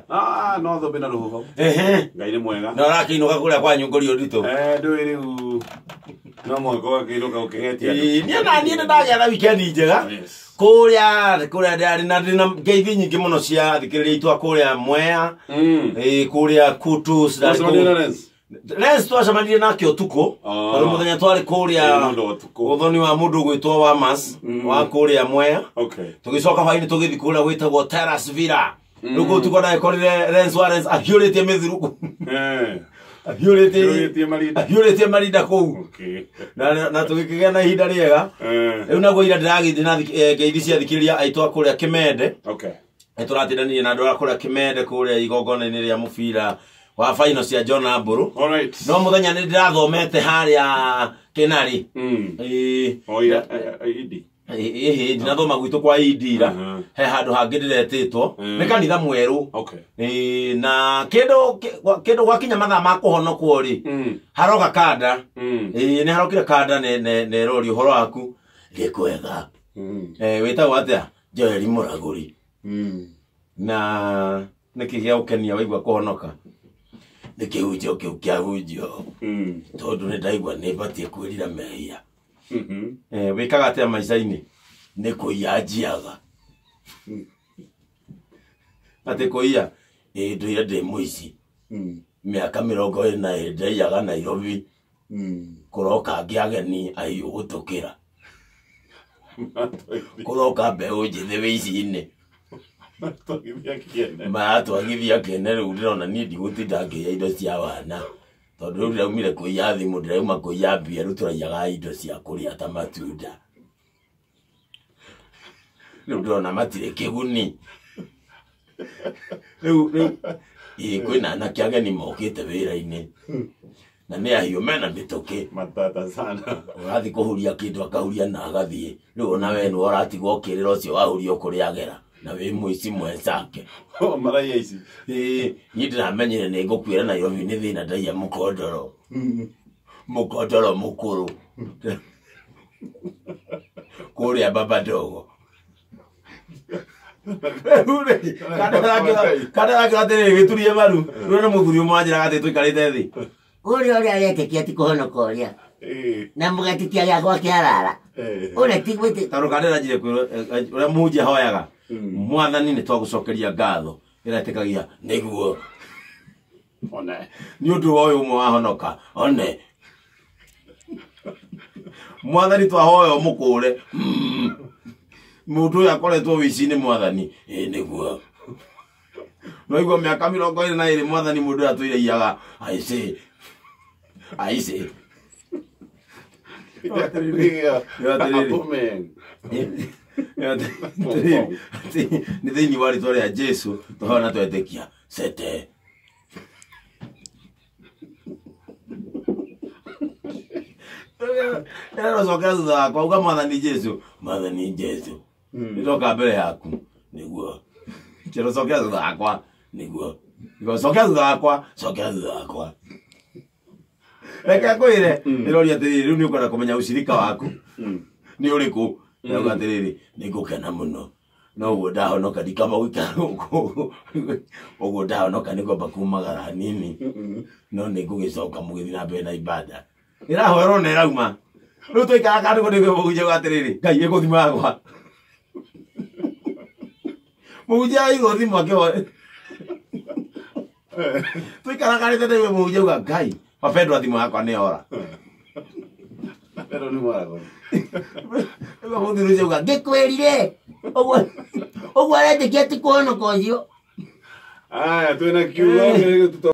Ah, no thũmbĩ na rũhuho. Ehe. Ngai nĩ mwega. Na ũrakĩinũka kũrĩa kwa nyũngũri ũritũ. Eh, ndũĩ rĩu no mũhaka ũgakĩinũka ũkĩgetia andũ. Ĩĩ, niĩ na niĩ nĩ ndagĩa na weekend njega. Yes. Kũrĩa ndĩrarĩ na ndĩna ngeithi nyingĩ mũno cia athikĩrĩria aitũ a kũrĩa Mwea. Ĩĩ, kũrĩa Kutus. Ndarĩ Wacemania na kũu. Lens? Lens twacemanirie nake ũtukũ. Ah. Tondũ mũthenya twarĩ kũrĩa Ĩĩ, mũndũ wa ũtukũ. ũthoni wa mũndũ ũgwĩtwo Wamas wa kũrĩa Mwea. Okay. Tũgĩcoka hwainĩ tũgĩthiĩ kũrĩa gwĩtagwo Terrace Villa. Rĩu kũu tũkona ĩkorire Lens wa Lens ahiũrĩtie mĩthuruku. Eh. Ahiũrĩtie Ahiũrĩtie marinda. Ahiũrĩtie marinda kũu. Okay. Na tũgĩkĩgĩa na ihinda rĩega. Eh. Rĩu naguo ira ndĩragĩthiĩ na ngeithi cia thikĩrĩria aitũ a kũrĩa Kĩmende. Okay. Nĩ tũratindanirie na andũ a kũrĩa Kĩmende kũrĩa igongona-inĩ rĩa mũbira wa final cia John Ambũrũ. All right. No mũthenya nĩ ndĩrathomete harĩa Kĩnarĩ. Ĩĩ. Oh, yeah. Idi. Ĩhĩ, ndinathoma gwitũ kwa Indira. Mhm. He handũ hangĩ ndĩretĩtwo. Mm. Nĩ kanitha mwerũ. Okay. Ĩĩ, na kĩndũ gwakinya mathaa ma kũhonokwo rĩ, haroka kanda. Ĩĩ, nĩ harokire kanda na ĩroria ũhoro waku. Ndĩ kwega. Wĩtagwo atĩa? Joeli Mũragũri. Na nĩkĩ gĩa gũkenia waigua kũhonoka? Nĩ kĩhunjio kĩu kĩahunjio. Tondũ nĩ ndaigua nĩ batiĩ kwĩrira mehia. Wĩkaga atĩa maica-inĩ? Nĩ kũiya njiaga. Atĩ kũiya? Ĩĩ, ndũire ndĩ mũici. Mĩaka 22 ndaiyaga Nairobi. Kũroka angĩ ageni ahiũ gũtũkĩra. Kũroka mbeũ njĩthĩ wĩici-inĩ. Maratwagithia kĩene rĩu ndĩrona niĩ ndigũtinda ngĩiya indo cia wana. Tondũ rĩu ndĩraumire kũiya thimũ, ndĩrauma kũiya mbia, rĩu tũraiyaga indo cia kũrĩa ta matunda. Rĩu ndĩrona matirĩ kĩguni. Rĩu, ĩĩ, kwĩna anake ageni mokĩte wĩra-inĩ. Na nĩ ahiũ mena mĩtũkĩ. Matata sana. Ũrathiĩ kũhuria kĩndũ akahuria na agathiĩ. Rĩu ona we nĩwe ũratigwo ũkĩrĩra ũcio wahuria kũrĩa agera. Na wĩ mũici mwenzake. Oh, maraiya ici. Ĩĩ, niĩ ndĩramenyire nĩ ngũkuĩra Nairobi nĩ thĩna ndaiya mũkondoro. Mũkondoro mũkũrũ. Kũrĩa Baba Ndogo. Rĩu rĩ, kanda rakĩra atĩrĩrĩ, gĩturie maru. Rĩu nĩ mũthuri ũmwe wanjĩraga atĩ tũikarĩte thĩ. Ũrĩa ũrĩa aretĩkia ti kũhonoka ũrĩa. Na mũgetikia gĩa gwake harara. Ũrĩa ti gwĩtĩ. Tondũ kanda ĩranjire kwĩrwo, ũrĩa mũhunjia ahoyaga. Mwathani nĩ twagũcokeria ngatho. Ĩretĩkagia nĩguo. One. Nĩ ũndũ wa ũyũ ũmwe wahonoka. One. Mwathani twahoya ũmũkũre. Mũndũ ũyũ akoretwo wĩici-inĩ mwathani. Ĩĩ nĩguo. No igua mĩaka 22 mwathani mũndũ ũyũ atũire iyaga. Aici. Aici. Amen. Nĩ thĩinĩ wa rĩtwa rĩa Jesu tũhoya na twetĩkia. Sete. Ĩracokera thutha wakwa uga mwathani Jesu, mwathani Jesu. Nĩndoka mbere yaku nĩguo. Kĩrocokera thutha wakwa nĩguo. Cokera thutha wakwa, cokera thutha wakwa. Reke ngwĩre, ĩroria atĩrĩrĩ, rĩu nĩ ũkwenda kũmenya ũcirika waku nĩ ũrĩkũ. Ndauga atĩrĩrĩ, nĩ ngũkena mũno. No ũguo ndahonoka ndikamba gũikara gũkũ. Ũguo ndahonoka nĩ ngwamba kumagara hanini. No nĩ ngũgĩcoka mũgĩthiĩ na mbere na ibada. Ĩrahoerwo na ĩrauma. Rĩu twaikara kandũ kũ nĩguo mũhunjia auga atĩrĩrĩ, Ngai ĩkũ thimũ yakwa. Mũhunjia aigwo thimũ akĩhoya. Twaikara karĩte nĩguo mũhunjia auga, Ngai, wapendwa thimũ yakwa nĩ yora. Pero nĩ mũragũri. Nĩguo mũthuri ũcio auga, Ngĩkwĩrire. Ũguo aretĩkia ti kũhonoka ũcio. Aya, twĩna kiugo.